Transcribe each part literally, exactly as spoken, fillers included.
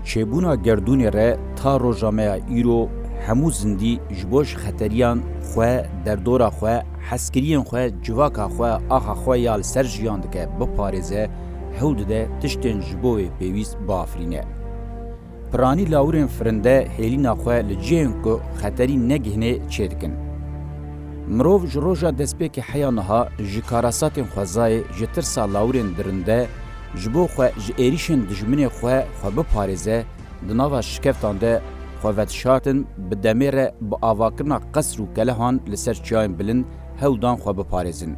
Çêbûna gerdûnê re ta roja me ya îro hemû zindî ji bo ji xeteriyan xwe, derdora xwe, hezkiriyên xwe, civaka xwe, axa xwe ya li ser jiyan dike biparêze, hewl dide tiştên ji bo wê pêwîst biafirîne. Piranî lawirên firinde hêlîna xwe li cihên ku xeterî negihînê çêdikin. Mirov ji roja destpêkê heya niha ji karasatên xwezayê, ji tirsa lawirên dirinde, ji bo xwe ji êrîşên dijminê xwe xwe biparêze, di nava şikeftan de xwe vedişartin, bi demê re bi avakirina qesr û kelehan li ser çiyayên bilind hewl dan xwe biparêzin.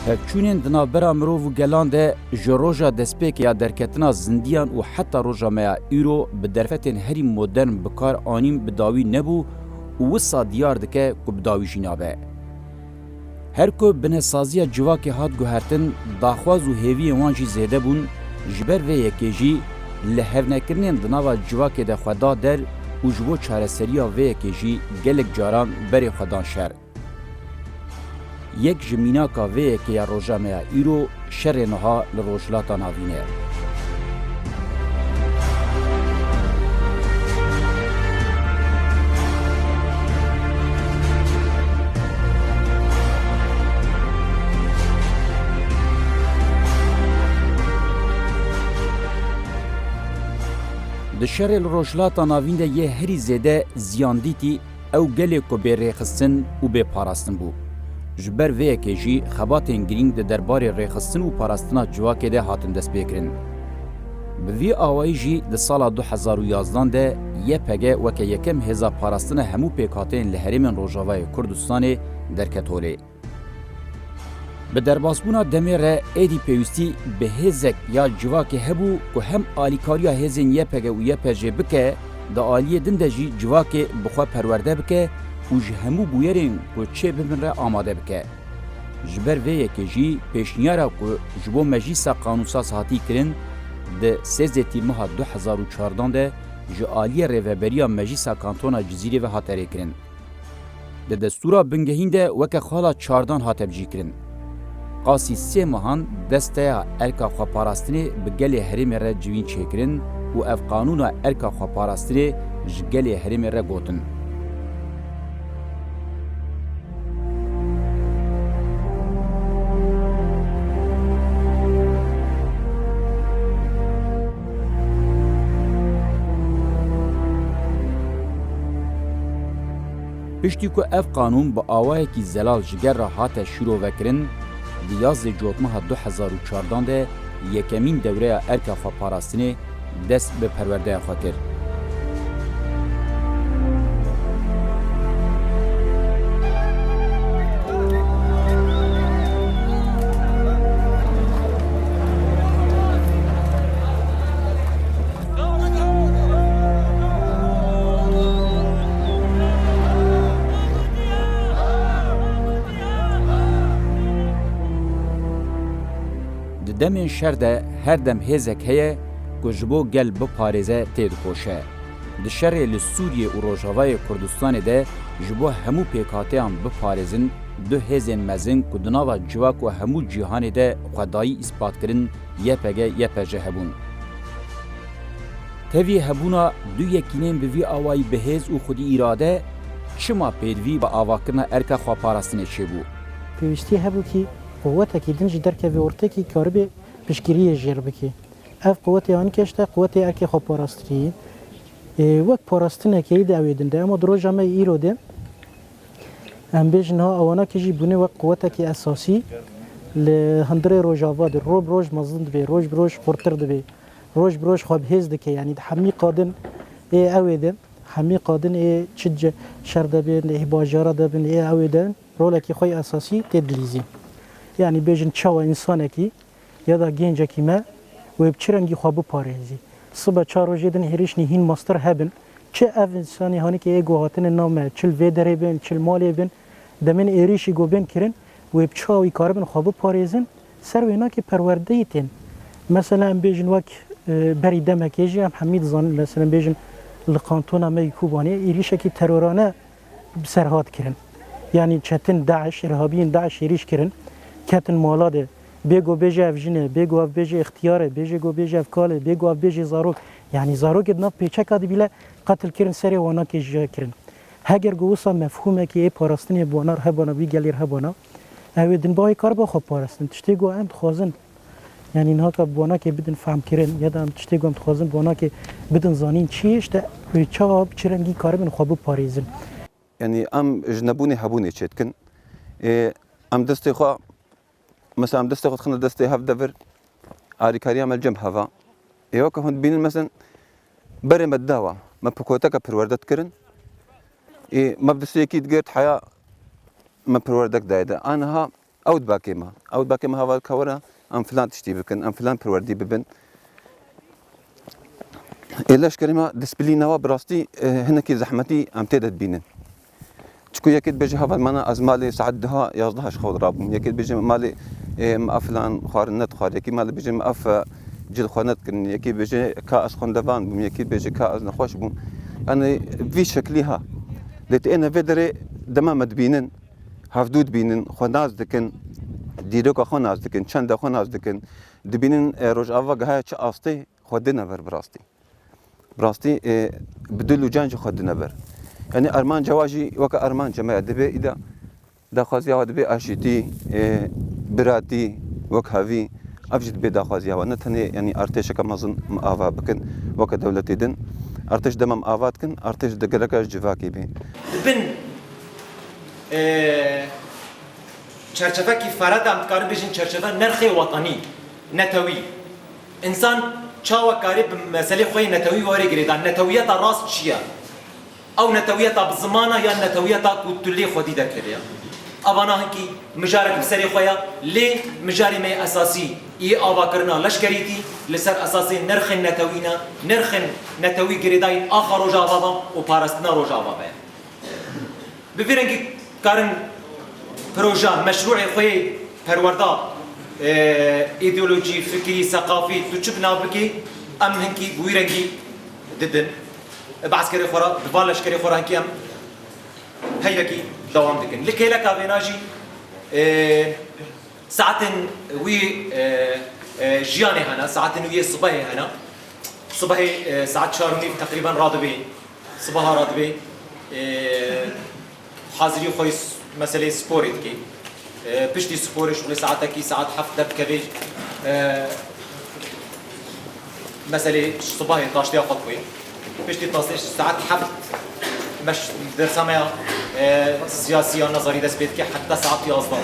Pevçûnên di navbera mirov û gelan de ji roja destpêkê ya derketina zindiyan û heta roja me ya îro bi derfetên herî modern bi kar anîn bi dawî nebû û wisa diyar dike ku bi dawî jî nabe. Her ku binesaziya civakê hat guhertin, daxwaz û hêviyên wan jî zêde bûn, ji ber vê yekê jî li hevnekirinên di nava civakê de xwe da der û ji bo çareseriya vê yekê jî gelek caran berê xwe dan şer. Yek ji mînaka vê yekê ya roja me ya îro şerê niha li Rojhilata Navîn e. Di şerê li Rojhilata Navîn de yê herî zêde ziyan dîtî, ew gelê ku bê rêxistin û bê parastin bû. Ji ber vê yekê jî xebatên girîng di derbarê rêxistin û parastina civakê de hatin destpêkirin. Bi vî awayî jî di sala du hezar û yazdan de Y P G weke yekem hêza parastina hemû pêkhateyên li herêmên Rojavayê Kurdistanê derket holê. Bi derbasbûna demê re êdî pêwîstî bi hêzek ya civakê hebû ku hem alîkariya hêzên Y P G û Y P J bike, di aliyê din de jî civakê bi xwe perwerde bike û ji hemû bûyerên ku çê bibin re amade bike. Ji ber vê yekê jî pêşniyara ku ji bo Meclîsa Qanûnsaz hatî kirin, di sêzdehê tîrmeha du hezar û çardan de ji aliyê Rêveberiya Meclîsa Kantona Cizîrê ve hat erêkirin. Di destûra bingehîn de weke xala çardan hate bicîkirin. Qasî sê mehan desteya erka xweparastinê bi gelê herêmê re civîn çêkirin û ev qanûna erka xweparastinê ji gelê herêmê re gotin. Piştî ku ev qanûn bi awayekî zelal ji gel re hate şîrovekirin, di yazdê Cotmeha du hezar û çardan de yekemîn dewreya erka xweparastinê dest bi perwerdeya xwe kir. Di demên şer de her dem hêzek heye ku ji bo gel biparêze têdikoşe. Di şerê li Sûriyê û Rojavayê Kurdistanê de ji bo hemû pêkhateyan biparêzin, du hêzên mezin ku di nava civak û hemû cîhanê de xwedayî îspat kirin, Y P G, Y P J hebûn. Tevî hebûna du yekînên bi vî awayî bi hêz û xwedî îrade çima pêdivî bi avakirina erka xweparastinê çêbû? Pêwîstî hebû kî quwetekî din jî derkeve ortê kî karibê piştgiriyê jê re bike. Ev quwetê anîke işte quwetê erkê xweparastinê ye. Ê, wek parastinekê di ew ê din de, ema di roja me îro de, em bêjin niha ewanakî jî bûne wek quwetekî esasî li hundirê Rojava de. Roj bi roj mezin dibe, roj bi roj xurtir dibe, roj bi roj xwe bi hêz dike. Yanî di hemî qadin ê ew ê de, hemî qadin ê çi ce-, şer de bin, ê bajara de bin, ê ew ê de rolekî xwe yê esasî tê dilîzî. Yanî bêjin çawa însanekî ya da gencekî me wê bi çi rengî xwe biparêzî. Sibe çar rojê din hêrişnî hîn mastir hebin, Çi ev însanê hanîkê ê ku hatine nav me, çi li vê derê bin, çi li malê bin, demên êrîşî ku bên kirin, wê bi çawa wî karibin xwe biparêzin, ser wênakê perwerdeyî tên. Mesela em bêjin wek, e, berî demekê jî em hemî dizanin, mesela em bêjin li kantona me yî Kobanê êrîşekî terorane bi ser hat kirin. Yanî çetin DAIŞ, îrhabiyên DAIŞ êrîş kirin, ketin mala de. Bê ku bêje ev jin e, bê ku ev bêje îxtiyar e, bêje ku bêje ev kal e, bê ku ev bêje zarok. Yanî zarokê di nav pêçeka de bîle qetil kirin, serê wana kêjiya kirin. Heger ku wisa mefhûmekî ê parastinê bi wana re hebana, wî gelê re hebana, ew ê din bavê kariba xwe parastin. Tiştê ku em dixwazin, yanî nihaka bi wanakê bidin fehmkirin, ya da em tiştê ku em dixwazin bi wanakê bidin zanîn çi ye, işte wê çawa bi çi rengî karibin xwe biparêzin. Yanî em ji nebûnê hebûnê çêdikin. Ê, em destê xwe, mesela em destê xwe dixine destê hev de vir, arîkariya me li cem hev e. Ê, weke hûn dibînin, mesela berê me didawa, me bi koteke perwerde dikirin. Ê, me bi destê yekî digirt, heya me perwerdek dayê de. Aniha ew dibakê me. Ew dibakê me hevalka were, em filan tiştî bikin, em filan perwerdî bibin. Ê leşkerê me disiplîna we bi rastî, e, hinekî zehmetî em tê de dibînin. Çiku yekê dibêje, heval, mana ez malê saet duha, yazdeha ji xwe rabûm. Yekê dibêje malê, e, me ev filan xwarin nedixwar. Yekî malê dibêje me ev, e, cil xwe nedikirin. Yekî dibêje ka ez xwendevan bûm. Yekî dibêje ka ez nexweş bûm. Yanî vî şeklî ha. Lê tu êne vê derê dema me dibînin, hevdû dibînin, xwe nas dikin, dîroka xwe nas dikin, çenda xwe nas dikin. Dibînin, e, Rojava gihaye çi astê, xwe dine ber bi rastî. Bi rastî, e, bi dil û can jî xwe dine ber. Yanî armanca wa jî weke armanca me ya, divê îda daxwaziya wa divê aşîtî, e, biratî, wekhevî, ev jî divê daxwaziya wa. Ne tenê, yanî artêşeke mezin em ava bikin weke dewletê din. Artêş dema em ava dikin, artêş di geleka ji civakê bê. Di bin, e, çerçevekî fere de em dikarin bêjin çerçeve nirxê wetanî, netewî. Însan çawa karê bi meselê xwe yê netewî were girêdan? Netewiyeta rast çi ye? Ew netewiyeta bi ziman e yan netewiyeta ku tu lê xwedî derkeve ye? Evana hinkî mijarek bi serê xwe ye, lê mijarê me yê esasî yê avakirina leşkerîtî li ser esasê nirxên netewî ne, nirxên netewî girêdayî axa Rojava be û parastina Rojava be. Bi vî rengî karin proje, meşrûê xwe yê perwerda, e, îdeolojî, fikrî, seqafî, tu çi bi nav bikî, em hinkî bi wî rengî didin. Bi eskerê xwe re, bi van leşkerê xwe re hinkî em heyvekî dewam dikin. Li kêleka vêna jî, e, saetên wî, e, e, jiyanê hene, saetên wî yê sibehê hene. Sibehê, e, saet çar û nîv teqrîben radibê. Sibaha radibê, e, hazirî xwe yê s-, meseleyê sporê dike. E, piştî sporê şixulê saetekî, saet heft derdikeve, e, meselê sibahê taştiya xwe dixwe. Piştî taştê saet heft meş-, dersa me ya, e, siyasî ya nazarî dest pê dike heta saet yazdeh.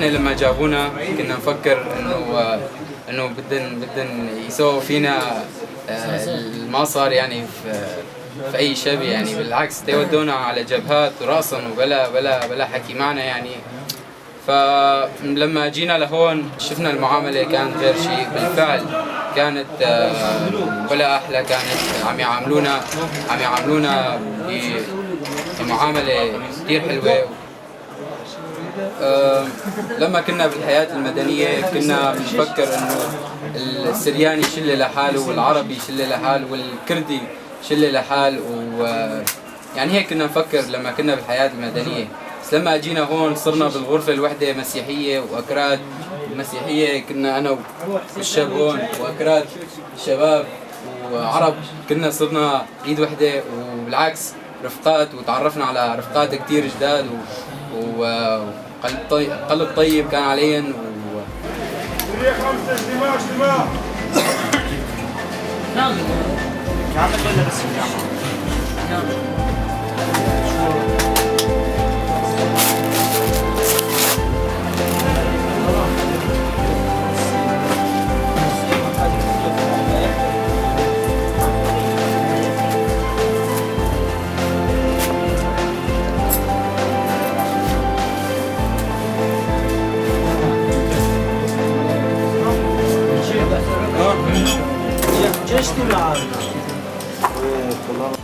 احنا لما جابونا كنا نفكر انه، انه بدن، بدن يسووا فينا، آه، اللي ما صار يعني في، في اي شيء، يعني بالعكس، تودونا على جبهات راسا وبلا، بلا، بلا حكي معنا يعني. فلما جينا لهون شفنا المعاملة كانت غير شيء بالفعل، كانت، آه، ولا أحلى، كانت عم يعاملونا، عم يعاملونا ب-، بمعاملة كتير حلوة. آه، لما كنا بالحياة المدنية كنا بنفكر إنه السرياني شلة لحاله والعربي شلة لحاله والكردي شلة لحال و، آه، يعني هيك كنا نفكر لما كنا بالحياة المدنية. بس لما اجينا هون صرنا بالغرفة الوحدة مسيحية وأكراد مسيحية، كنا أنا والشاب هون وأكراد شباب وعرب، كلنا صرنا إيد وحدة، وبالعكس رفقات، وتعرفنا على رفقات كتير جداد و... و... وقلب طي... قلب طيب كان عليهم و...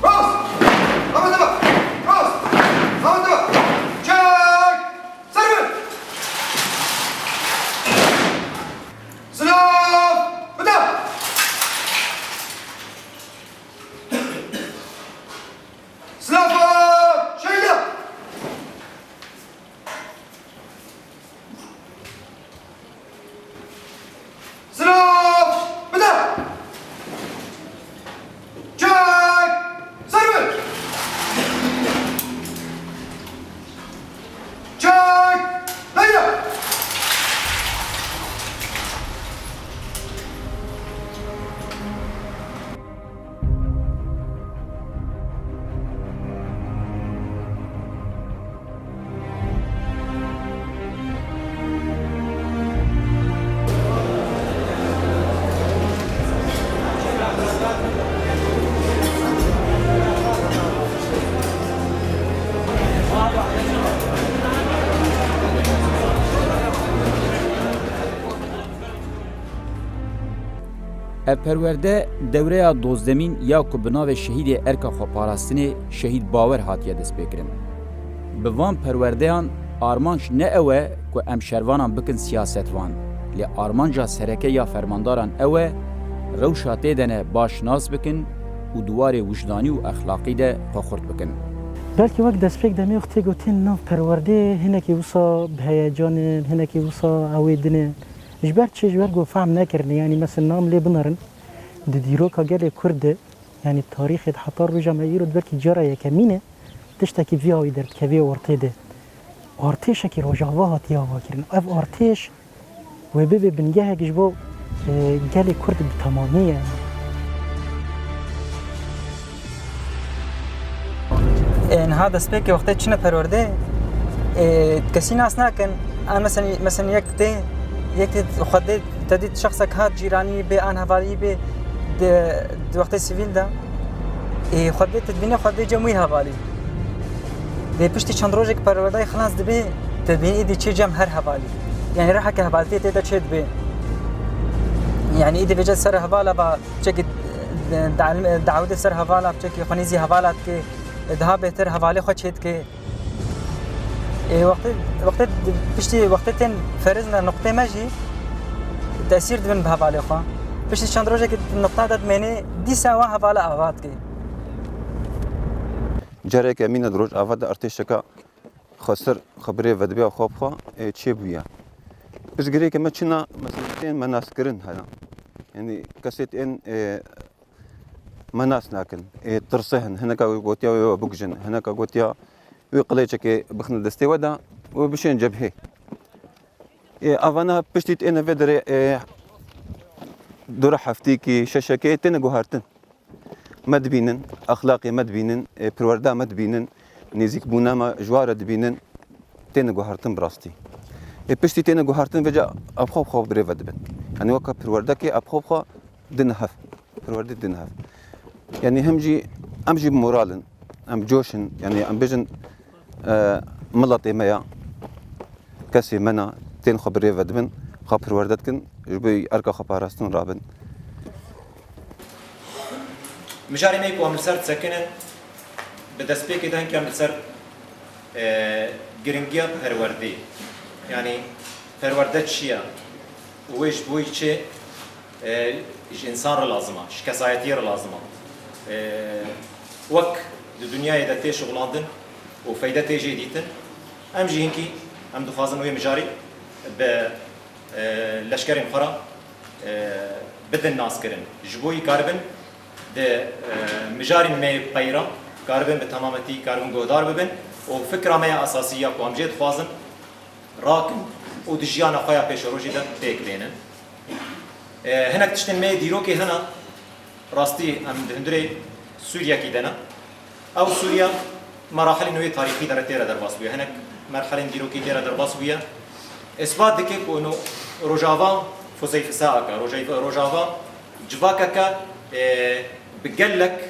Rast! Ahmet bak! Rast! Ahmet bak! Çek! Serbest! Silah! Bıda! Silah! Şehitler! Silah! Bıda! Çek! Serbest! Çek! Leyla! Ev perwerde dewreya dozdemîn ya ku bi navê Şehîdê Erka Xweparastinê Şehîd Bawer hatiye destpêkirin. Bi van perwerdeyan armanc ne ew e ku em şervanan bikin siyasetvan, lê armanca sereke ya fermandaran ew e, rewşa tê de ne baş nas bikin û di warê wijdanî û exlaqî de xwe xurt bikin. Belkî wek destpêk demê wextê gotin nav perwerdê hinekî wisa bi heyecan in, hinekî wisa ew ê din in. Ji ber çi? Ji ber ku fehm nekirin, yanî mesela nam lê binerin, di dîroka gelê Kurd de, yanî tarîxê de heta roja me îro di belkî cara yekemîn e, tiştekî vî awî derdikevê ortê de. Artêşekî Rojava hatiye avakirin. Ev artêş wê bibe bingehek ji bo, e, gelê Kurd bi temamî ye. E, niha destpêkê wextê çine perwerdê, e, kesî nas nakin. An mesela, mesela yek tê, yek tê xwe dê, te dît şexsek hat cîranî bê, an hevalî bê, di, di wextê sivîl de, e, xwe dê, te dibîne xwe dê cem wî hevalî. Lê piştî çend rojek perwerdayê xilas dibe, te dibîne îdî çê cem her hevalî. Yani riheke hevaltiyê tê de çê dibe. Yani îdî vêce ser hevala va, çekî, e, dawidê ser hevala, çekî xwe nêzî hevala dike, daha bêhtir hevalê xwe çê dike. Ê, wextê, wextê, piştî wextê tên ferizna nuqtê me jî tesîr dibin bi hevalê xwe. Piştî çend rojekî nuqta de dimênê, dîsa wan hevala ava dike. Careke mîna di Rojava de artêşeka xwesir xwe birê vedibe xwe bi xwe, ê, çêbûye. Piştgirêke me çina, mesela, tên me naskirin hene. Yanî kesê tên, ê, me nas nakin. Ê, tirse hin. Hineka gotiya wê bikujin. Hineka gotiya wê qilêçekê bixine destê we de û bişên cebhê. Ê, avana piştî têne vê derê, ê, dora heftîkî, şeşekê têne guhartin. Me dibînin, exlaqê me dibînin, ê, perwerda me dibînin, nêzîkbûna me ji wan re dibînin, têne guhartin bi rastî. Ê, piştî têne guhartin vêca bi xwe bi xwe bi rê ve dibin. Yanî weke perwerdekê bi xwe bi xwe dine hev. Perwerdê dine hev. Yanî hem jî, em jî bi moral in, em coş in, yanî em bêjin, e, miletê me ya, kesê me ne, tên xwe bi rê ve dibin, xwe perwerde dikin, ji bo erka xwe parastin rabin. Mijarê me ku em li ser disekinin, bi destpêkê de hinekî em li ser, e, giringiya perwerdê. Yanî perwerde çi ye? Û wê ji bo çi, e, ji însan re lazim e, ji kesayetiyê re lazim e. E, wek di dinyayê de tê şixulandin û feyde tê jê dîtin, Em jî hinkî em dixwazin wê mijarî bi, e, leşkerên xwe re, e, bidin naskirin. Ji bo yî karibin di, e, mijarên me yê pey re karibin bi temametî karibin guhdar bibin û fikra me ya esasî ya ku em jê dixwazin rakin û di jiyana xwe ya pêşerojê de pêk bênin. E, hinek tiştên me yê dîrokê hene. Rastî em di hundirê Sûriyekî de ne. Ew Sûriye merahelên wê tarîxî de re tê re derbas bûye. Hinek merhelên dîrokî tê re derbas bûye. Îsbat dike ku no Rojava fuseyfisayeke, Rojayf-, Rojava civakeke, e, bi gelek,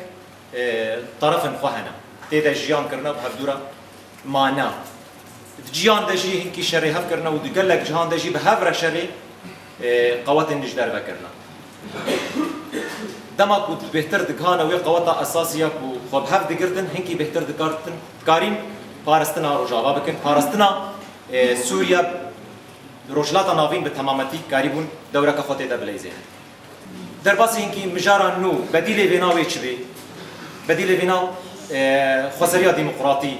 e, terefên xwe hene. Tê de jiyan kirine bi hevdû re. Mana. Di cihan de jî hinkî şerê hev kirine û di gelek cihan de jî bi hev re şerê, e, qewetên li ji derve kirine. Dema ku bêhtir digihane wê qeweta esasî ya ku xwe bi hev digirtin, hinkî bêhtir dikartin, dikarîn paristina Rojava bikin, paristina, e, Sûriye. Rojhilata Navîn bi temametî karîbûn dewreke xwe tê de bileyzênin. Derbasî hinkî mijara nû, bedîlê vêna wê çi bê? Bedîlê vêna, e, xwezeriya demokratî,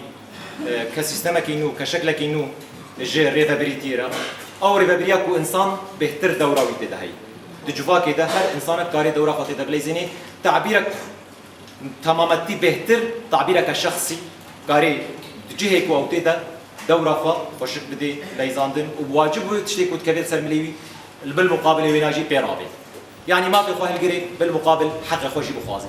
e, ke sîstemekî nû, ke şeklekî nû ji rêvebirîtiyê re. Ew rêvebiriya ku însan bêhtir dewra wî tê de heyî. Di civakê de her însanek karê dewra xwe tê de bileyzênê. Tabîrek temametî bêhtir, tabîreke şexsî, karê di cihê ku ew tê de dewra xwe xweşik bidê leyzandin û wacib wê tiştê ku dikeve ser milê wî, li bil muqabilê wêna jî pê rabê. Yanî mafê xwe hilgirê, bil muqabil heqê xwe jî bixwaze.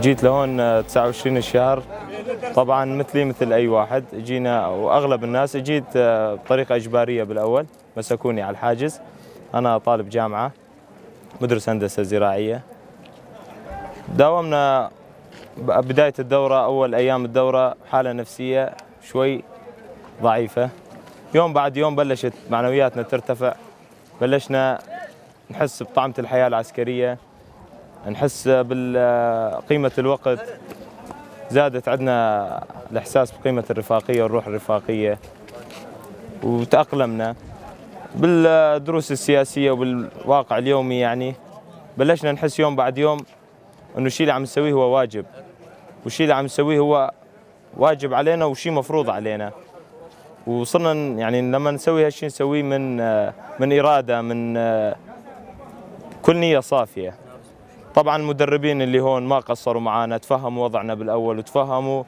جيت لهون، آه، تسعة وعشرين الشهر. طبعًا مثلي مثل أي واحد، جينا وأغلب الناس. جيت، آه، بطريقة إجبارية بالأول، مسكوني على الحاجز. أنا طالب جامعة، مدرس هندسة زراعية. داومنا ب-، بداية الدورة، أول أيام الدورة، حالة نفسية شوي ضعيفة. يوم بعد يوم بلشت معنوياتنا ترتفع، بلشنا نحس بطعمة الحياة العسكرية، نحس بال-، قيمة الوقت، زادت عندنا الإحساس بقيمة الرفاقية والروح الرفاقية، وتأقلمنا بالدروس السياسية وبالواقع اليومي. يعني، بلشنا نحس يوم بعد يوم إنه الشيء اللي عم نسويه هو واجب، والشيء اللي عم نسويه هو واجب علينا وشيء مفروض علينا. وصرنا ن-، يعني لما نسوي هالشيء نسويه من، آه، من إرادة، من، آه، كل نية صافية. طبعًا المدربين اللي هون ما قصروا معانا، تفهموا وضعنا بالأول وتفهموا،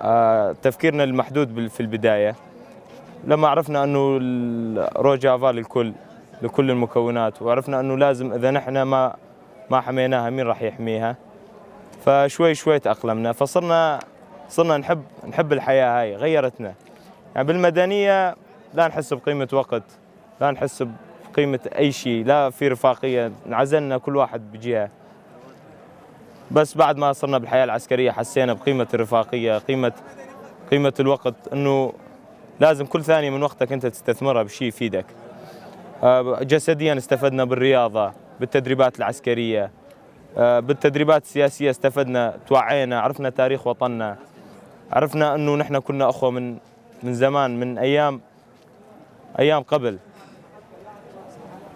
آه، تفكيرنا المحدود بال-، في البداية. لما عرفنا إنه ال-، روجافا للكل، لكل المكونات، وعرفنا إنه لازم إذا نحن ما، ما حميناها، مين راح يحميها؟ فشوي شوي تأقلمنا، فصرنا، صرنا نحب، نحب الحياة هاي، غيرتنا. يعني بالمدنية لا نحس بقيمة وقت، لا نحس بقيمة أي شي، لا في رفاقية، انعزلنا كل واحد بجهة. بس بعد ما صرنا بالحياة العسكرية حسينا بقيمة الرفاقية، قيمة، قيمة الوقت، إنه لازم كل ثانية من وقتك أنت تستثمرها بشي يفيدك. آه، جسديًا استفدنا بالرياضة، بالتدريبات العسكرية، آه، بالتدريبات السياسية استفدنا، توعينا، عرفنا تاريخ وطننا، عرفنا إنه نحن كنا أخوة من، من زمان، من أيام أيام قبل.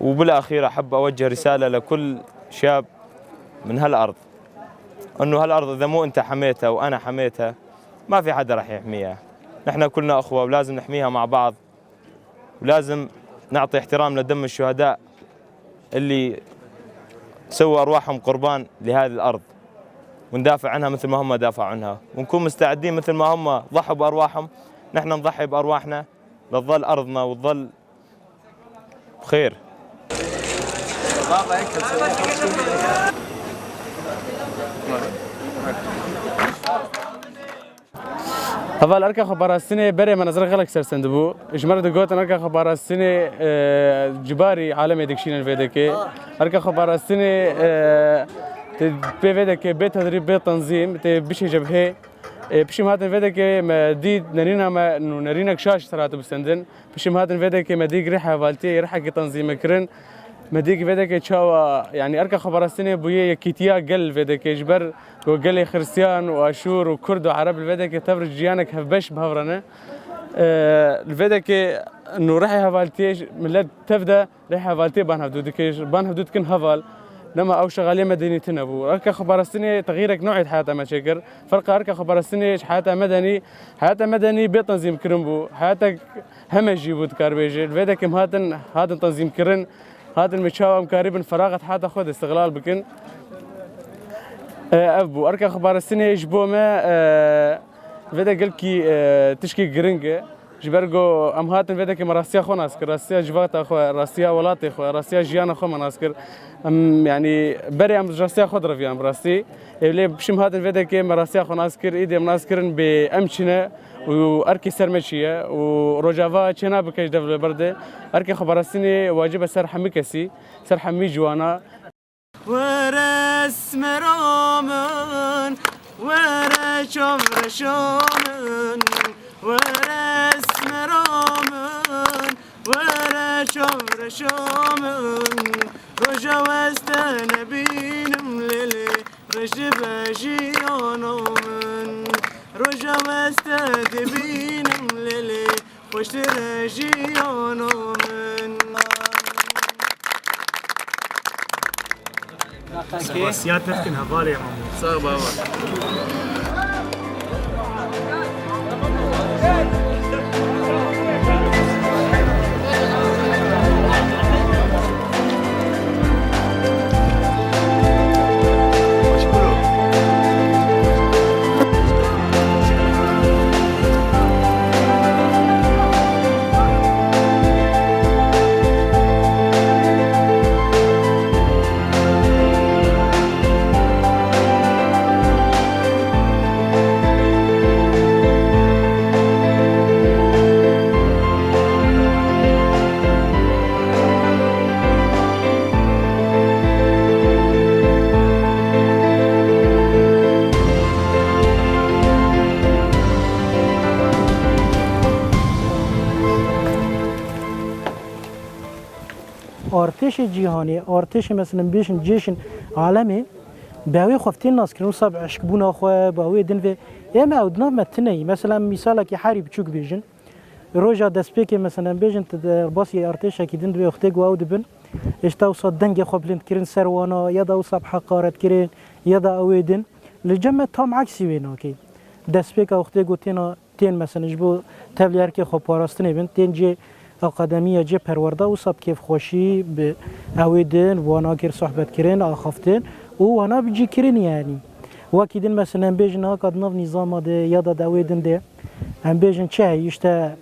وبالأخير أحب أوجه رسالة لكل شاب من هالأرض، إنه هالأرض إذا مو أنت حميتها وأنا حميتها، ما في حدا رح يحميها. نحن كلنا أخوة ولازم نحميها مع بعض، ولازم نعطي احترام لدم الشهداء اللي سووا أرواحهم قربان لهذه الأرض، وندافع عنها مثل ما هم دافعوا عنها، ونكون مستعدين مثل ما هم ضحوا بأرواحهم، نحن نضحي بأرواحنا لتظل أرضنا وتظل بخير. Heval, erka xwe parastinê berê me nezir xelk sersend bû. Ji me re digotin erka xwe parastinê, e, cibarî alemê dikişînin vê dekê. Erka xwe parastinê, e, tê pê vê dekê bê tedrîb, bê tenzîm, tê bişê cebhê. E, piştî me hatin vê dekê me dît nerîna me, nû nerînek şaş ser hatibû stendin. Piştî me hatin vê dekê me dî rêhevaltiyê, rêhekî tenzîm kirin. Me dî vê dekê çawa, yanî erka xweparastinê bûye yekîtiya gel vê dekê. Ji ber ku gelê Xiristiyan û Aşûr û Kurd û Ereb li vê dekê tevr jiyanek hevbeş bi hev re ne. E, li vê dekê nû rêhevaltiyê ji millet tev de rêhevaltiyê ban hevdû dike, ban hevdû dikin heval. Nema ew şexaliyê medenî tune bû. Erka xweparastinê texyîrek newê di heyata me çêkir. Ferqa erka xweparastinê ji heyata medenî, heyata medenî bê tenzîm kirin bû. Heyatek heme jî bû, dikar bêje. Li vê dekê em hatin, hatin tenzîm kirin. Hatin me çawa em karîbin feraxet heyata xwe de îstiqlal bikin. E, ev bû. Erka xweparastinê ji bo me, e, vê de gelkî, e, tişkî giring e. Ji ber ku em hatin vê dekê me rastiya xwe nas kir, rastiya civata xwe, rastiya welatê xwe, rastiya jiyana xwe me nas kir. Em, yanî berê em ji rastiya xwe diriviyan bi rastî. Ê lê piştî em hatin vê dekê me rastiya xwe nas kir, îdî em nas kirin bê em çi ne û erkê ser me çi ye û Rojava çê nabike ji dev li ber de. Erkê xweparastinê wacib e ser hemî kesî, ser hemî ciwana. Were esmera min, were çavreşa min, were esmera min, were çavreşa min. Roja weste nebînim lêlê, roj dibe jiyana min. Roja weste dibînim lêlê, xweştir e jiyana min. Spasiyat dikin hevalê Mamo. Sağ ol baba. Artêşê cîhanê, artêşê, mesela, bêjin cêşên alemê, bi wê xwe tê naskirin, wisa bi eşkbûna xwe, bi wê din vê. Ê me ew di nav me tune yî. Mesela, mîsalekî herî biçûk bêjin. Roja destpêkê, mesela, bêjin, tu derbasî artêşekî din dibê, wextê ku ew dibin, Îşte wisa dengê xwe bilind kirin ser wana, ya da wisa bi heqaret kirin, ya da ew ê din. Li cem me tam eksî wê nake. Destpêka wextê ku têna, tên mesela ji bo tevlî erkê xwe parastinê bin, tên cê akademiya cê perwerda, wisa bi kêfxweşî bi ew ê din, wana kir, sohbet kirin, axaftin û wana bi cî kirin yanî. Wekî din mesela em bêjin haka di nav nîzama de ya da di ew ê din de, em bêjin çi heye, îşte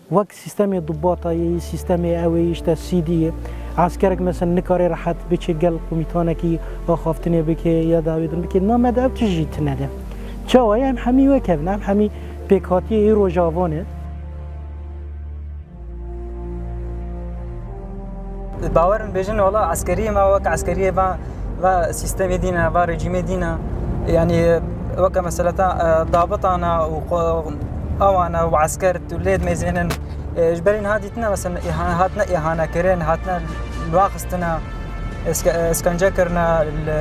wek sîstemê dubata yê, sîstemê ew ê, îşte C D yê. Eskerek mesela nikare rehet biçe gel komîtanekî axaftinê bike ya da ew ê din bike. Na me de ev tişt jî tine de. Çawa ye? Em hemî wek hev in, em hemî pêkhatiyê ê rojavan e. Bawer in bêjin, wala eskeriyê me wek eskeriyê va, va sîstemê dîne, va rejîmê dîne. Yanî weke meseleta, e, dabitana û xwe, ewana û esker tu lê dimêzênin. E, ji berî niha dîtine, mesela, îha-, hatine îhanekirin, hatine lwaxistine, eske-, eskence kirine, li,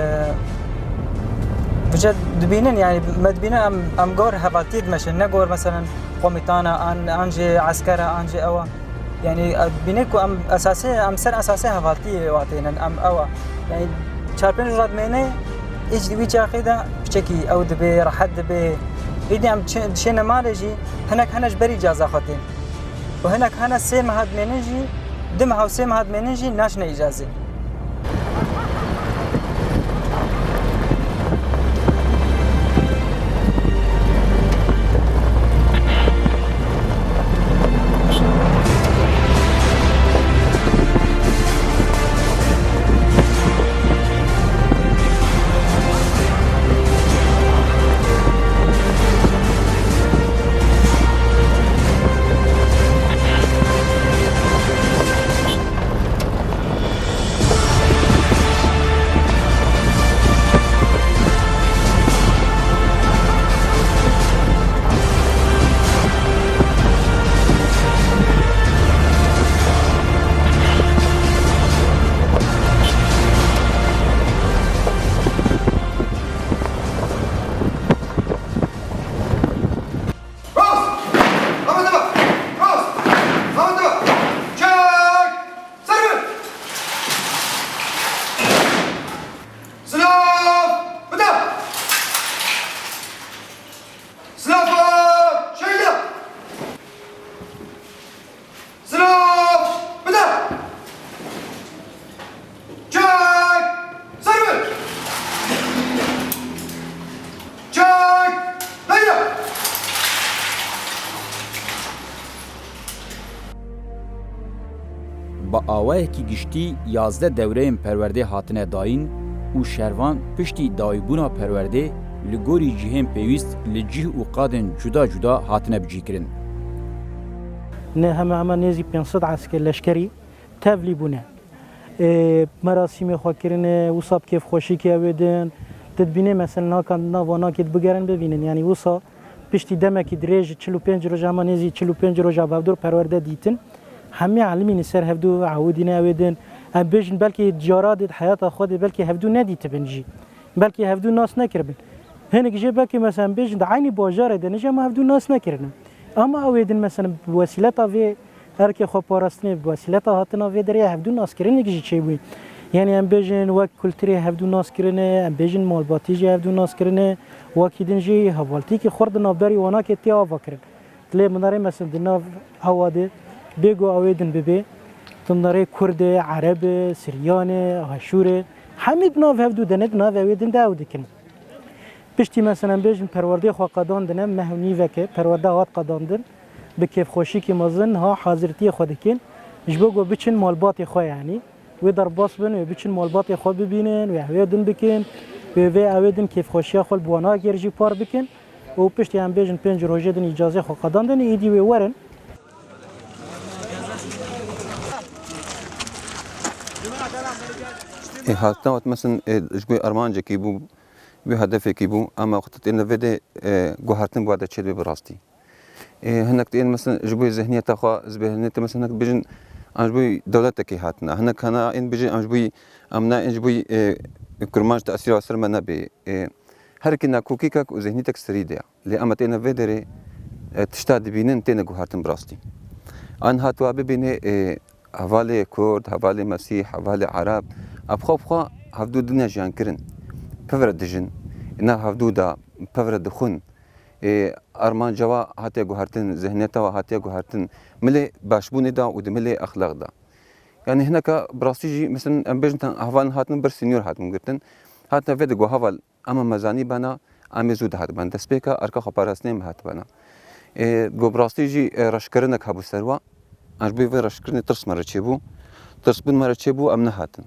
vêce dibînin, yanî me dibîne em, em gor hevaltiyê dimeşin, ne gor, mesela, komîtana, an, an jî eskera, an jî ewa. Yanî, e, bîne ku em esasê, em ser esasê hevaltiyê watênin, em ewa. Yanî, çar pênc roja dimêne, îç di wî çaxê de piçekî ew dibe, rehet dibe. Îdî em çi-, dişêne malê jî, hinek hene ji ber îcaza xwe tên. Û hinek hene sê meha dimênin jî, du meha û sê meha dimênin jî naşine îcazê. Rast! Havada bak! Rast! Havada bak! Çek! Serbest! Silah! Bıda! Silah! Şeyle! Silah! Bıda! Çek! Serbest! Çek! Leyla! Bi awayekî giştî yazdeh dewreyên perwerdê hatine dayîn û şervan piştî dayîbûna perwerdê li gorî cihên pêwîst li cih û qadên cuda cuda hatine bicîkirin. Ne heme heme nêzî pênc sed esker leşkerî tevlî bûne. Ê, merasîmê xwe kirine, wisa bi kêfxweşîkê ew ê din. Tu dibînê mesela nakan di nav wanakê de bigerin bibînin. Yanî wisa piştî demekî dirêj, çil û pênc roja, hema nêzî çil û pênc roja bi hevdû re perwerde dîtin. Hemî elimî li ser hevdû ewidîne ew ê din. Em bêjin belkî cara dê di heyata xwe de belkî hevdû nedîtibin jî. Belkî hevdû nas nekiribin. Hinek jê belkî mesela em bêjin di eynî bajarê de ne jî hema hevdû nas nekirine. Ama ew ê din mesela bi wesîleta vê erkê xwe parastinê, bi wesîleta hatina vê derê hevdû naskirinek jî çêbûyî. Yanî em bêjin wek kulturê hevdû naskirine, em bêjin malbatî jî hevdû naskirine, wekî din jî hevaltîkî xurt di navberî wanakê tê ava kirin. Lê binarê mesela di nav hewa de bêgo ew ê din bibê, tu binarê Kurd e, Ereb e, Siryan e, Aşûr e, hemî di nav hevdû de ne, di nav ew ê din de ew dikin. Piştî mesela bêjin perwerdê xwe qedandine, meh û nîveke perwerde hat qedandin, bi kêfxweşîkî mezin ha hazirtiyê xwe dikin, ji bo ku biçin malbatê xwe, yanî wê derbas bin, wê biçin malbatê xwe bibînin, wê ew ê din bikin, wê vê ew ê din kêfxweşiya xwe li bi wana gêr jî par bikin û piştî em bêjin pênc rojê din îcazê xwe qedandin, êdî wê werin. Ê, hatina wet mesin, ê, ji bo armancekî bû, bi hedefekî bû, ama wexta têne vê de, e, guhertin bi we de çêdibe bi rastî. E, hinek tên, mesela, ji bo zihniyeta xwe, ji bo zihniyeta, mesela, hinek bijin, em ji bo dewletekê hatina. Hinek hena ên bijin, em ji bo, em ne ên ji bo, e, kurmanc tesîra ser me nebe. E, her kî nakokî kek û zihniyetek serî de ye. Lê em têne vê derê, e, tişta dibînin têne guhertin bi rastî. An hatuwa bibîne, e, Hevalê Kurd, hevalê Mesîh, hevalê Ereb, ev xwe bi xwe hevdû dine jiyan kirin. Pevre dijin. Nav hevdû de pevre dixwin. Ê, armanca wa hatiye guhertin, zihniyeta wa hatiye guhertin. Milê başbûnê de û di milê exlaq de. Yani hineka bi rastî jî, mesela em bêjin te hevalên hatin ber sînyor hatin girtin. Hatin vê de got heval, Ema me zanî bena, em ê zû dihatibin. Destpêka erka xweparastinê me hatibana. Ê, go bi rastî jî, ê, reşkirinek hebû ser wa. An ji bo vê reşkirinê tirs me re çêbû. Tirsbûn me re çêbû, em nehatin.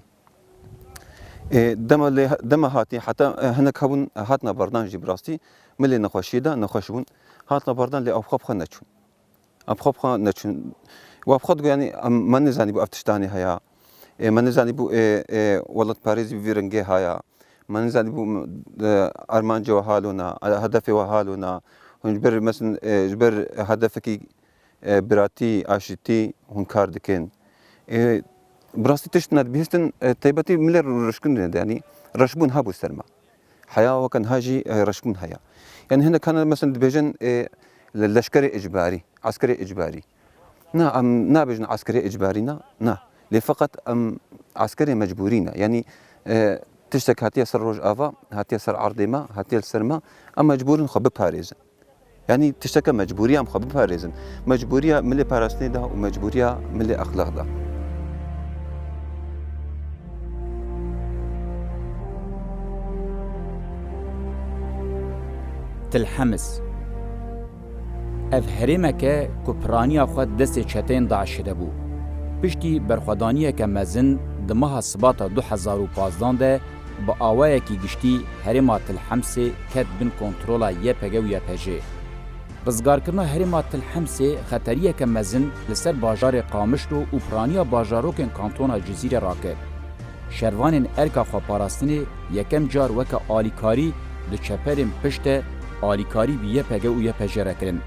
Ê, dema lê, dema hatî, heta, e, hinek hebûn, e, hatine berdan jî bi rastî. Milê nexweşiyê de, nexweş bûn. Hatine berdan lê ew xwe bi xwe neçûn. Em xwe bi xwe neçûn. Wa bi xwe digot, yanî, em, me nizanîbû ev tiştanê heye. Ê, me nizanîbû, ê, ê, welatparêzî bi vî rengê heye. Me nizanîbû, ê, armancê we halo ne, hedefê we halo ne. Hûn ji ber, meselin, ê, ji ber hedefekî, ê, biratî, aşîtî hûn kar dikin. Ê, bi rastî tişt nedibihîstin, ê, taybetî milê rişkindine de, yanî reşbûn hebû ser me. Heya weke niha jî, e, reşbûn heye. Yani hinek hene mesela dibêjin, e, le-, leşkerê icbarî, eskerê icbarî. Na, em nabêjin eskerê icbarî ne, na. Lê feqet em eskerê mecbûrî ne. Yani, e, tiştek hatiye ser Rojava, hatiye ser erdê me, hatiye li ser me, em mecbûr in xwe biparêzin. Yanî tişteke mecbûriya em xwe biparêzin. Mecbûriya milê parastinê de û mecbûriya milê exlaq de. Til Hemis. Ev herêmek e ku piraniya xwe destê çeteyên DAIŞê de bû. Piştî berxwedaniyeke mezin di meha Sibata du hezar û pazdan de bi awayekî giştî herêma Til Hemsê ket bin kontrola Y P G û Y P J. Rizgarkirina herêma Til Hemsê xeteriyeke mezin li ser bajarê Qamişlo û piraniya bajarokên kantona Cizîrê rakir. Şervanên erka xweparastinê yekem car weke alîkarî di çeperên pişt de alîkarî bi Y P G û Y P J re kirin.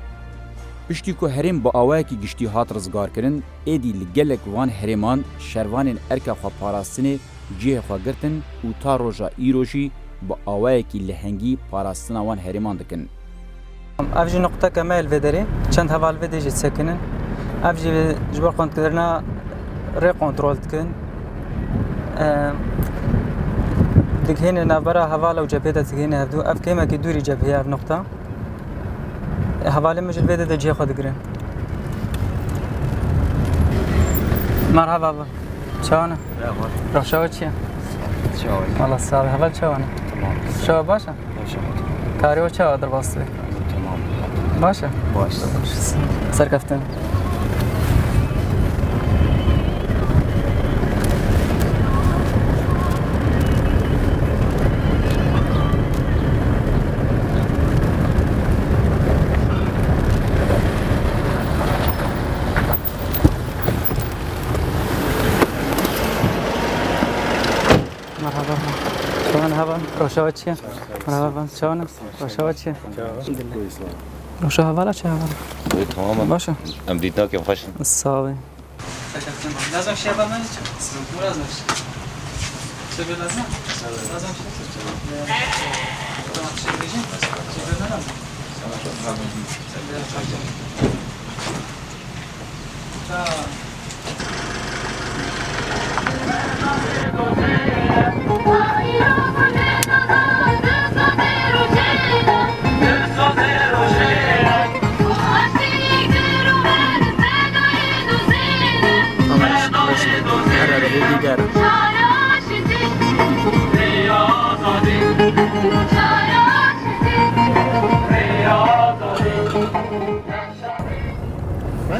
Piştî ku herêm bi awayekî giştî hat rizgarkirin, êdî li gelek van herêman şervanên erka xweparastinê cihê xwe girtin û ta roja îro jî bi awayekî lehengî parastina wan herêman dikin. Ev jî nuqteke me ye li vê derê. Çend heval vê dê jî sekinin. Ev jî ji bo qundkirina rê kontrol dikin. Em, digihînin navbera hevala û cephê de digihînin hevdû. Ev kêmekî dûrî cephê ye ev nuqta. Hevalên min jî li vê dê de cihê xwe digirin. Merhaba abi. Çawa ne? Merhaba. Rewşa we çi ye? Çawa ye? Wala sağ ol. Heval çawa ne? Tamam. Çawa baş e? Baş e. Karê we çawa derbas dibe? Tamam. Baş e? Baş. Serkeftin. Merhaba. Çawan hava, rewşa we çi ye? Merhaba, çawan e? Rewşa we çi ye? Rewşa hevala çi hevala? Tamam. Baş e? Em dît nakin, xweş in. Sağ ol. Lazım şey yapamam hiç. Lazım şey. Şey lazım. Lazım şey. Tamam, şey diyeceğim. Şey lazım.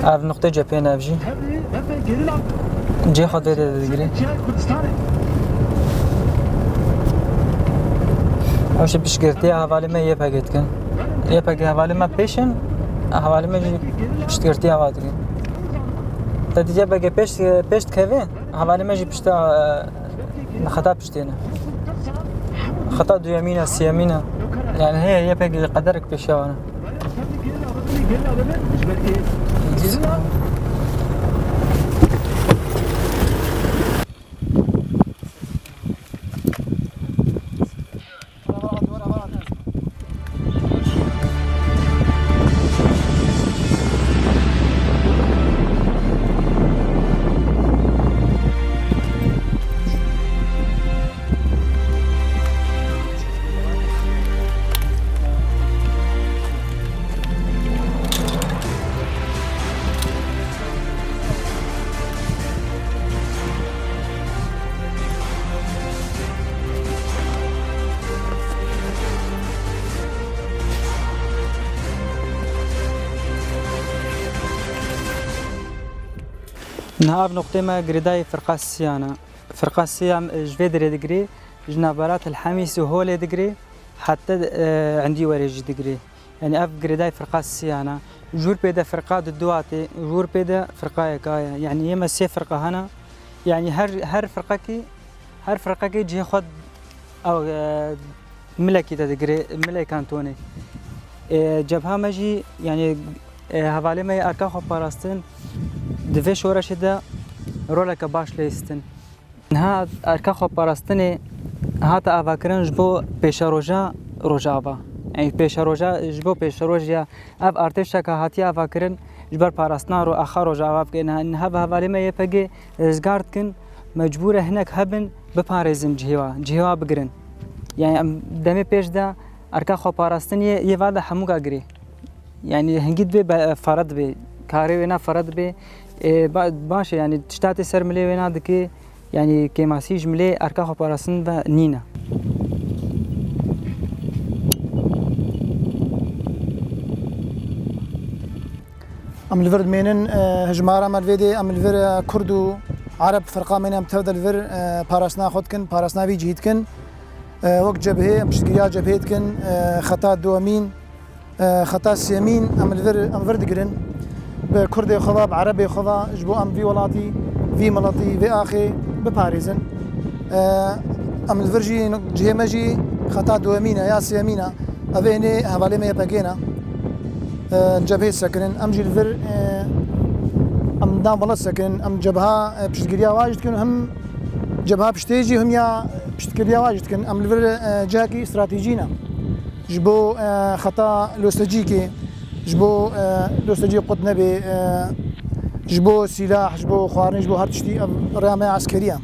Ev nuqtê cephê ne ev jî. Cê xwe dê dê digirê. Ew jî piştgirtiya hevalê me Y P G dikin. Y P G hevalê me pêş in, hevalê me jî piştgirtiya ava dikin. Te dî Y P G pêş, pêş dikeve, hevalê me jî pişta, xeta piştê ne. Xeta duyemîn e, siyemîn e. Yani heye Y P G qederek pêşiya wan e. Niha ev noqtê me girêdayî firqa siyan e. Firqa siyan, e, ji vê derê digirê, ji navbera Til Hemîs û Holê digirê, heta, e, Endî Werê jî digirê. Yanî ev girêdayî firqa siyan e. Ji wir pê de firqa di dua tê, ji wir pê de firqayeka ye. Yanî yê me sê firqa hene. Yanî her, her firqekî, her firqekî cihê xwe ew, e, milekî de digirê, milê kantonê. E, cebha me jî, yanî, e, hevalê me yê erka xwe parastin di vê şoreşê de roleke baş lihîstin. Niha erka xweparastinê hate avakirin ji bo pêşeroja Rojava. Yanî pêşeroja, ji bo pêşerojiya ev artêşeka hatiye avakirin ji ber parastina ro-, axa Rojava bike. Niha, niha bi hevalê me Y P G rizgar dikin, mecbûr e hinek hebin biparêzin cihê wa, cihê wa bigirin. Yanî em demê pêş de erka xweparastin yê, yê va de hemûka girê. Yanî hingî dibê be-, fere dibê, karê wêna fere dibê. Ê, ba-, baş e, yanî tişta tê ser milê wêna dike, yanî kêmasî ji milê erka xweparastin ve nîne. Em li vir dimênin, e, hejmara me li vê dê, em li vir, e, Kurd û Ereb firqa mêne em tev de li vir, e, parastina xwe dikin, parastina vî cihî dikin. E, wek cebhê, em piştgiriya cebhê dikin, e, xeta duwemîn, e, xeta sêyemîn em li vir, em vir digirin. Bi Kurdê xwe ve, bi Erebê xwe ve, ji bo em vî welatî, vî miletî, vê axê biparêzin. E, em li vir jî, cihê me jî xeta duwemîn e ya sêyemîn e. Ev ê nê hevalê me Y P G ne. E, cebhê sekinin. Em jî li vir, e, em nav welat sekinin. Em cebha, e, piştgiriya wa jî dikin. Hem cebha piştê jî, hem ya piştgiriya wa jî dikin. Em li vir, e, cihekî stratejî ne. Ji bo, e, xeta lostecîkê, ji bo, e, lostecî qut nebê, e, ji bo sîlah, ji bo xwarin, ji bo her tiştî ev rêya me ya eskerî ye.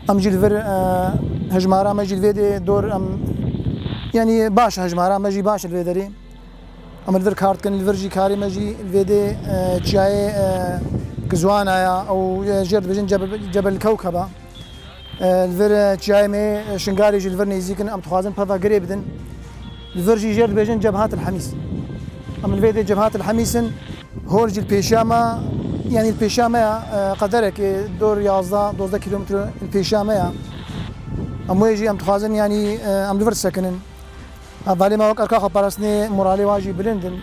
Em jî li vir, e, hejmara me jî li vê dê dor em, yanî baş e hejmara me jî baş e li vê derê. Em li vir kar dikin, li vir jî karê me jî li vê dê, e, çiyayê, e, Kizwana ya, ew, e, jêr dibêjin Cebe-, Cebel Kewkeba. E, li vir, e, çiyayê me, e, Şingalê jî li vir nêzîk in, em dixwazin peva girê bidin. Li vir jî jêr dibêjin Cebhat el Hemîs. Em li vê dê Cebhat el Hemîs in. Hol jî li pêşiya me, yanî li pêşiya me ya, e, qederekê dor yazdeh dozdeh kîlometre li pêşiya me ya. Em wê jî em dixwazin, yanî, e, em li vir sekinin. Hevalê me wek erka xweparastinê moralê wan jî bilind in.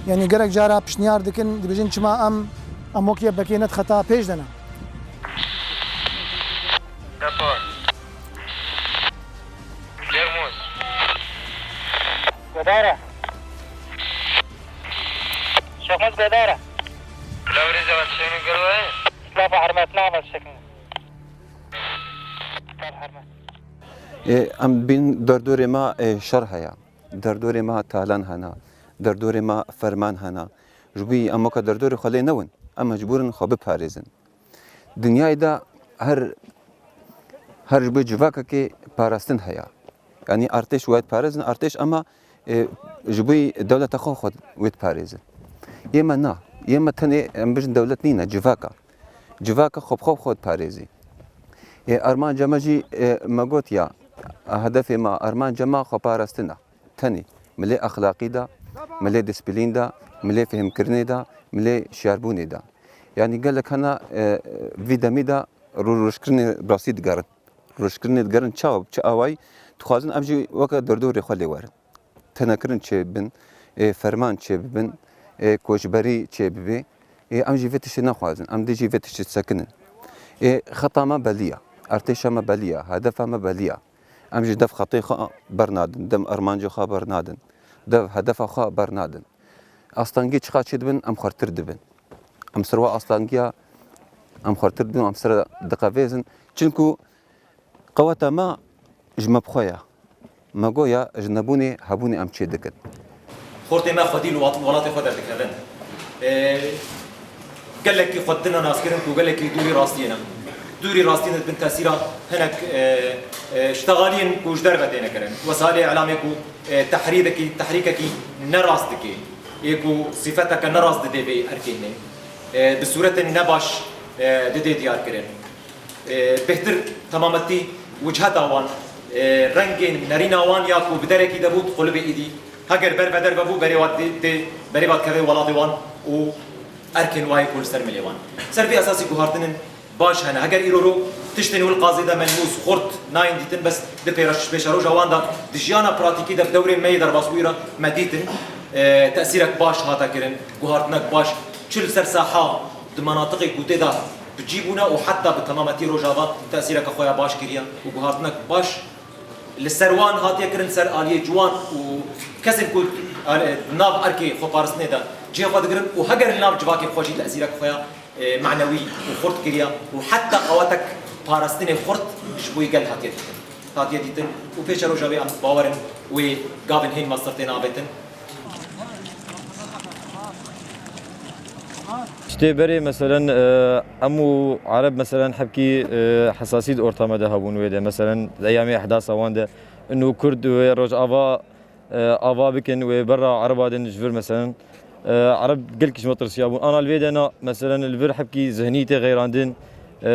Yanî gelek cara pişniyar dikin, dibêjin çima em, em wek Y P G ne di xeta pêş de ne. Depar. Germuz. Godara. Şaxmaz Godara. Bila vêrê zevat şemin gelo ye. Silafa hermet, ne haber şekin? Sal hermet. Ê, em dibînin derdorê me, ê, şer heye. Derdorê me talan hene. Derdorê me ferman hene. Ji bo em weke derdorê xwe lê newin. Em mecbûr in xwe biparêzin. Dinyayê de her, her ji bo civakekê parastin heye. Yanî artêş wê diparêzin, artêş ama, e, ji bo dewleta xwe xwe wê diparêzin. Yê me na, yê me tenê em bijin dewlet nîne, civaka. Civaka xwe bi xwe xwe diparêzî. E, armanca me jî, e, me got ya, hedefê me, armanca me xwe parastin e. Tenê milê exlaqî de, milê disiplîn de, milê fihmkirinê de, milê şiyarbûnê de. Yanî gelek hene, e, vî demî de rû-, rûşkirinê bi rastî digerin. Rûşkirinê digerin çawa, bi çi awayî dixwazin em jî weke derdorê xwe lê werin. Tenekirin çêbibin, ê, ferman çêbibin, ê, koçberî çêbibê. Ê, em jî vê tiştê naxwazin. Em dê jî vê tiştê sekinin. Ê, xeta me belî ya. Artêşa me belî ya. Hedefa me belî ya. Em ji dev xetê xwe bernadin, dev armancê xwe bernadin, dev hedefa xwe bernadin. Astengî çiqa çêdibin, em xurtir dibin. Em ser wa astengiya em xurtir dibin, em ser diqevêzin. Çinku qeweta me ji me bi xwe ye. Me got ya ji nebûnê hebûnê em çêdikin. Xortê me xwedî li wat-, welatê xwe derdikevin. Ê, gelekî xwe dina naskirin ku gelekî dûrî rastiyê ne. Dûrî rastiyê ne dibin tesîra hinek, e, e, ştexaliyên ku ji derve têne kirin. Wesailê îlamê ku, e, tehrîdekî, tehrîkekî ne rast dike. Ê ku sîfeteke ne rast didê vê erkê ne. E, bi sûretên ne baş, e, didê diyar kirin. E, bêhtir temametî wiciheta wan, e, rengên nerîna wan ya ku bi derekî de bû, di qulibê êdî heger ber ve derve bû, berê wan dê, dê, berê wan dikeve welatê wan û Erkên wayê ku li ser milê wan. Ser vê esasî guhartinên baş hene. Heger îro ro tiştên wil qazê de melmûs, xurt nayên dîtin, bes di pêra-, pêşeroja wan de di jiyana pratîkî de bi dewrên me yê derbasbûyî re me dîtin, e, tesîrek baş hate kirin, guhartinek baş, çi li ser saha di menatiqê ku tê de bi cî bûne û heta bi temametî Rojava tesîreke xwe ya baş kiriye û guhartinek baş li ser wan hatiye kirin, ser aliyê ciwan û kesên ku, e, di nav erkê xweparastinê de cihê xwe digirin û heger li nav civakê xwe jî tesîrek xwe ya, e, manewî û xurt kiriye û heta qawetek parastinê xurt ji bo yê gel hatiye dîtin. Hatiye dîtin û pêşeroja wê em bawer in wê gavên hên mestir têne avêtin. Tiştê berê, meselen, e, em û Ereb, meselen, hebkî, e, hesasî di ortama de hebûn wê de. Meselen, di eyamê ehdasa wan de, ino Kurd wê Rojava, e, ava bikin, wê berra Ereba din ji vir, meselen, e, Ereb gelkî ji me tirsiyabûn. Ana li vê de na, meselen, li vir hebkî zihnî tê xeyrandin, e,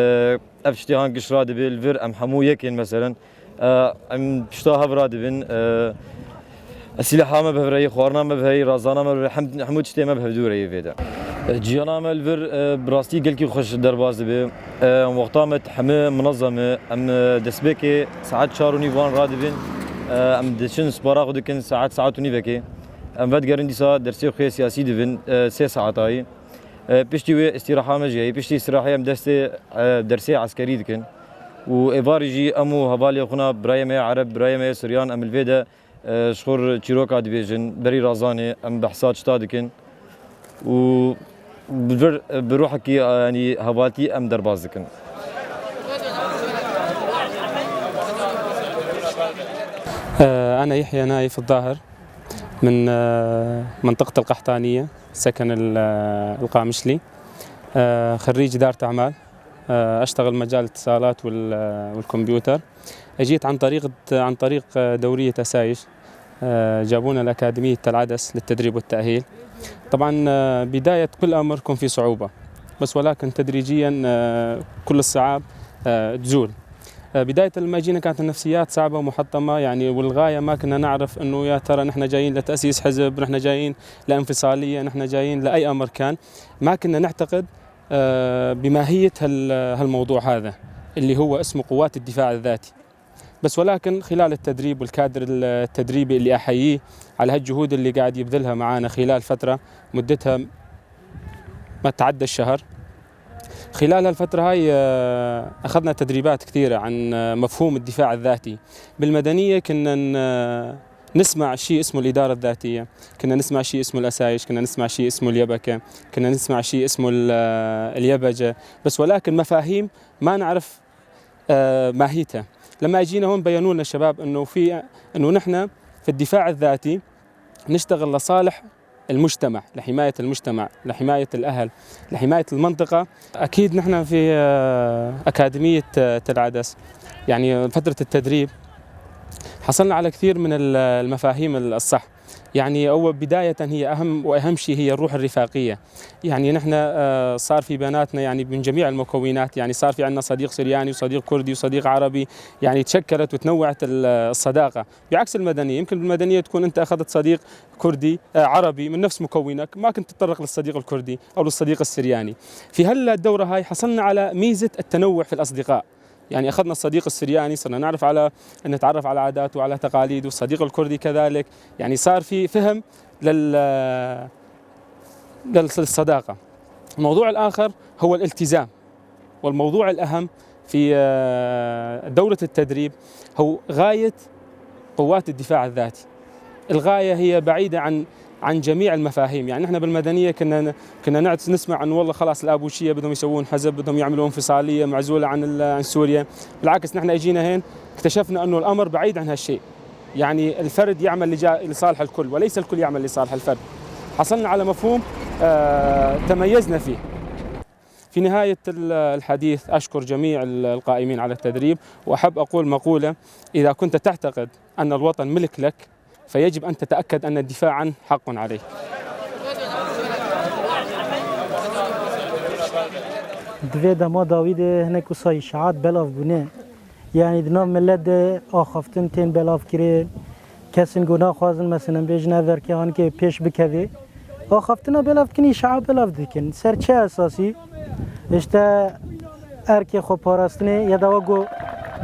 ev tiştê han giş radibe, li vir em hemû yek in, meselen. E, em pişta hev radibin, e, sîleha me bi hev re yê, xwarina me bi hev re yê, razana me bi hev re, hem-, hemû tiştê me bi hevdû re yê vê de. E, ciyana me li vir, e, bi rastî gelkî xweş derbas dibe. E, wexta me heme minezem e. Em, e, destpêkê saet çar û nîv wan radibin. E, em diçin sipara xwe dikin saet, saet û nîvekê. Em vedigerin dîsa dersê xwe yê siyasî dibin, e, sê saetayî. E, piştî wê îstîraha me jî heye. Piştî îstîrahê em destê, e, dersê eskerî dikin. Û êvarî jî em û hevalê xwe na birayê me yê Ereb, birayê me yê Suryan, em li vê de, e, ji xwe re çîroka dibêjin, berî razanê em behsa tişta dikin. Û bi vir, bi ruhekî, e, yanî hevaltî em derbas dikin. آه، أنا يحيى نايف الظاهر من، آه، منطقة القحطانية، سكن ال-، آه، القامشلي. آه، خريج إدارة أعمال. آه، أشتغل مجال الاتصالات وال-، آه، والكمبيوتر. أجيت عن طريق، عن طريق، آه، دورية أسايش. آه، جابونا لأكاديمية تل عدس للتدريب والتأهيل. طبعًا، آه، بداية كل أمر يكون في صعوبة، بس ولكن تدريجيًا، آه، كل الصعاب، آه، تزول. آه، بداية لما جينا كانت النفسيات صعبة ومحطمة، يعني، وللغاية ما كنا نعرف إنه يا ترى نحن جايين لتأسيس حزب، نحن جايين لانفصالية، نحن جايين لأي أمر كان. ما كنا نعتقد، آه، بماهية هال-، هالموضوع هذا اللي هو اسمه قوات الدفاع الذاتي. بس ولكن خلال التدريب والكادر التدريبي اللي أحييه على هالجهود اللي قاعد يبذلها معانا خلال فترة مدتها ما تعدى الشهر، خلال هالفترة هاي، آه، أخذنا تدريبات كثيرة عن، آه، مفهوم الدفاع الذاتي. بالمدنية كنا ن-، آه، نسمع شيء اسمه الإدارة الذاتية، كنا نسمع شيء اسمه الأسايش، كنا نسمع شيء اسمه اليبكة، كنا نسمع شيء اسمه ال-، آه، اليبجة، بس ولكن مفاهيم ما نعرف، آه، ماهيتها. لما أجينا هون بينوا لنا الشباب إنه في، إنه نحن في الدفاع الذاتي نشتغل لصالح المجتمع، لحماية المجتمع، لحماية الأهل، لحماية المنطقة. أكيد نحن في، آه، أكاديمية، آه، تل عدس، يعني فترة التدريب حصلنا على كثير من ال-، المفاهيم ال-، الصح. يعني أول بداية هي أهم وأهم شيء هي الروح الرفاقية. يعني نحن، آه، صار في بيناتنا يعني من جميع المكونات، يعني صار في عنا صديق سرياني وصديق كردي وصديق عربي، يعني تشكلت وتنوعت ال-، الصداقة. بعكس المدنية، يمكن بالمدنية تكون أنت أخذت صديق كردي، آه، عربي من نفس مكونك، ما كنت تتطرق للصديق الكردي أو للصديق السرياني. في هلا الدورة هاي حصلنا على ميزة التنوع في الأصدقاء، يعني أخذنا الصديق السرياني صرنا نعرف على، نتعرف على عاداته وعلى تقاليده، والصديق الكردي كذلك، يعني صار في فهم لل-، لل-، للصداقة. الموضوع الآخر هو الالتزام. والموضوع الأهم في، آه، دورة التدريب هو غاية قوات الدفاع الذاتي. الغاية هي بعيدة عن، عن جميع المفاهيم. يعني نحن بالمدنية كنا ن-، كنا نعت-، نسمع إنه والله خلاص الآبوشية بدهم يسوون حزب، بدهم يعملوا انفصالية معزولة عن ال-، عن سوريا. بالعكس نحن اجينا هين اكتشفنا إنه الأمر بعيد عن هالشيء. يعني الفرد يعمل لجا-، لصالح الكل وليس الكل يعمل لصالح الفرد. حصلنا على مفهوم، آه، تميزنا فيه. في نهاية ال-، الحديث، أشكر جميع ال-، القائمين على التدريب، وأحب أقول مقولة: إذا كنت تعتقد أن الوطن ملك لك، فيجب أن تتأكد أن الدفاع عنه حق عليك. Di vê dema dawî de hinek wisa îşaet belav bûne. Yanî di nav milet de axaftin tên belav kirin. Kesên ku naxwazin, meselen, bêjin ev erkê hanike pêş bikeve. Axaftina belav dikin, îşe'a belav dikin. Ser çi esasî? Îşte erkê xweparastinê ya da wego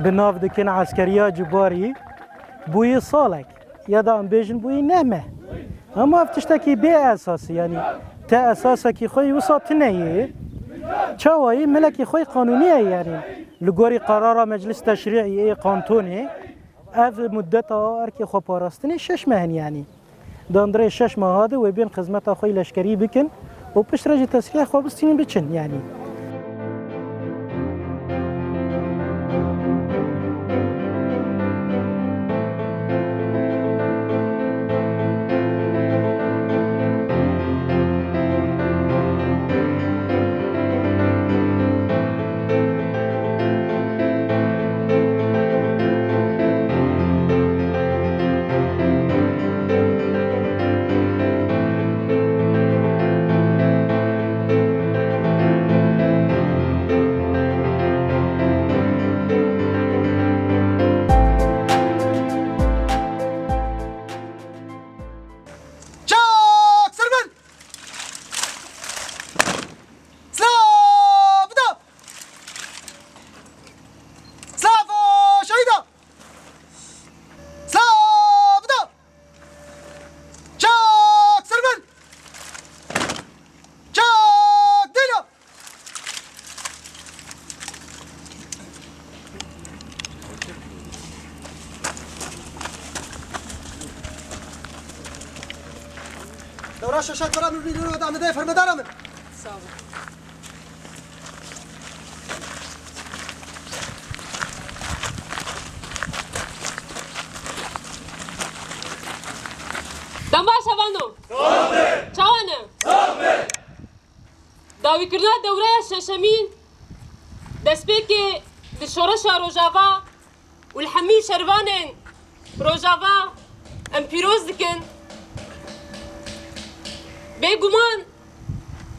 bi nav dikin eskeriya cibarî bûyî salek ya da em bêjin bûyî neh meh. Ama ev tiştekî bê esasî, yanî te esasekî xwe yî wisa tune yê. Çawa yî? Milekî xwe yî qanûnî ye, yanî li gorî qerara Meclis Teşrî'î ê kantonê. Ev muddeta erkê xweparastinê şeş meh in, yanî. Di hundirê şeş meha de wê bên xizmeta xwe yî leşkerî bikin û piştre jî tesrîha xwe bistînin biçin, yanî. Çak! Ser bin! Silav da! Silav şehîda! Silav da! Çak ser bin! Çak dîna! Dewra şeşet bera min bînî û da min de fermedara min. Sağ ol. Dem baş hevano. Çawa ne? Dawîkirina dewreya şeşemîn destpêkê di şoreşa Rojava û li hemî şervanên Rojava em pîroz dikin. Bêguman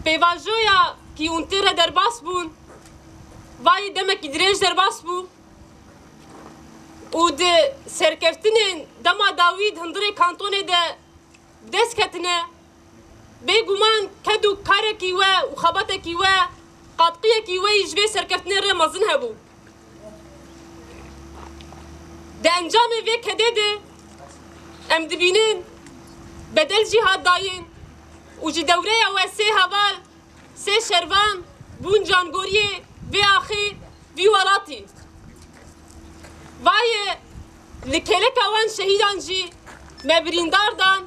pêvajoya kî hûn tê re derbas bûn, vayê demekî dirêj derbas bû û di serkeftinên dema dawî di hundirê kantonê de bi dest ketine. Bêguman ked û karekî we û xebatekî we, qatqiyekî we yî ji vê serkeftinê re mezin hebû. Di encamê vê kedê de em dibînin bedel jî hat dayîn û ji dewreya we sê heval, sê şervan bûn cangoriyê vê axê vî welatî. Vayê li kêleka wan şehîdan jî me birîndar dan.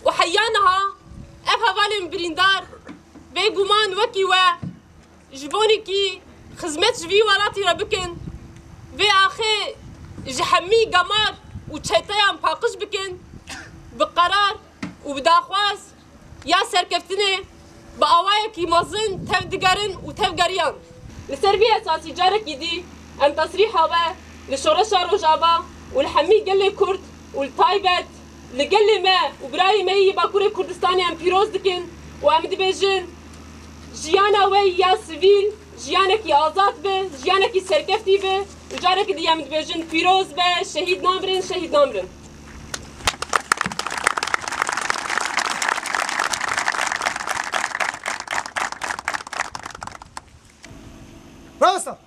Û heya niha ev hevalên birîndar bêguman wekî we ji bonîkî xizmet ji vî welatî re bikin, vê axê ji hemî gemar û çeteyan paqij bikin, bi qerar û bi daxwaz ya serkeftinê bi awayekî mezin tev digerin û tev geriyan. Li ser vî esasî carekî dî em tesrîha we li şoreşa Rojava û li hemî gelê Kurd û li taybet li gelê me û birayê me yî Bakurê Kurdistanê em pîroz dikin û em dibêjin, jiyana we ya sivîl jiyanekî azad be, jiyanekî serkeftî be û carekî dî em dibêjin pîroz be, şehîd namirin, şehîd namirin. Rawesta!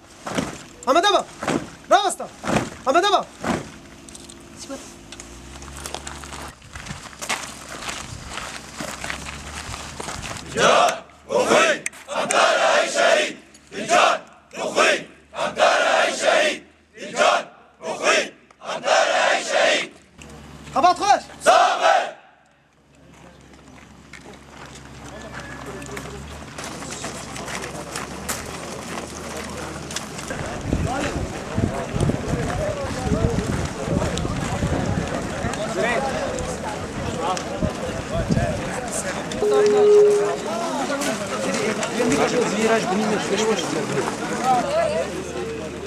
Amade be! Rawesta! Amade be! Can û xwîn, em te re hey şehîd! Can û xwîn, em te re hey şehîd! Can û xwîn, em te re hey şehîd! Xebat xweş! Sax be!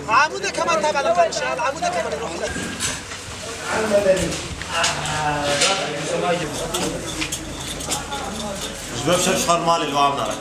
عمودك كمان تابع للمنشأة، عمودك كمان يروح لك. Ji ber şeş xar malê li wan nare.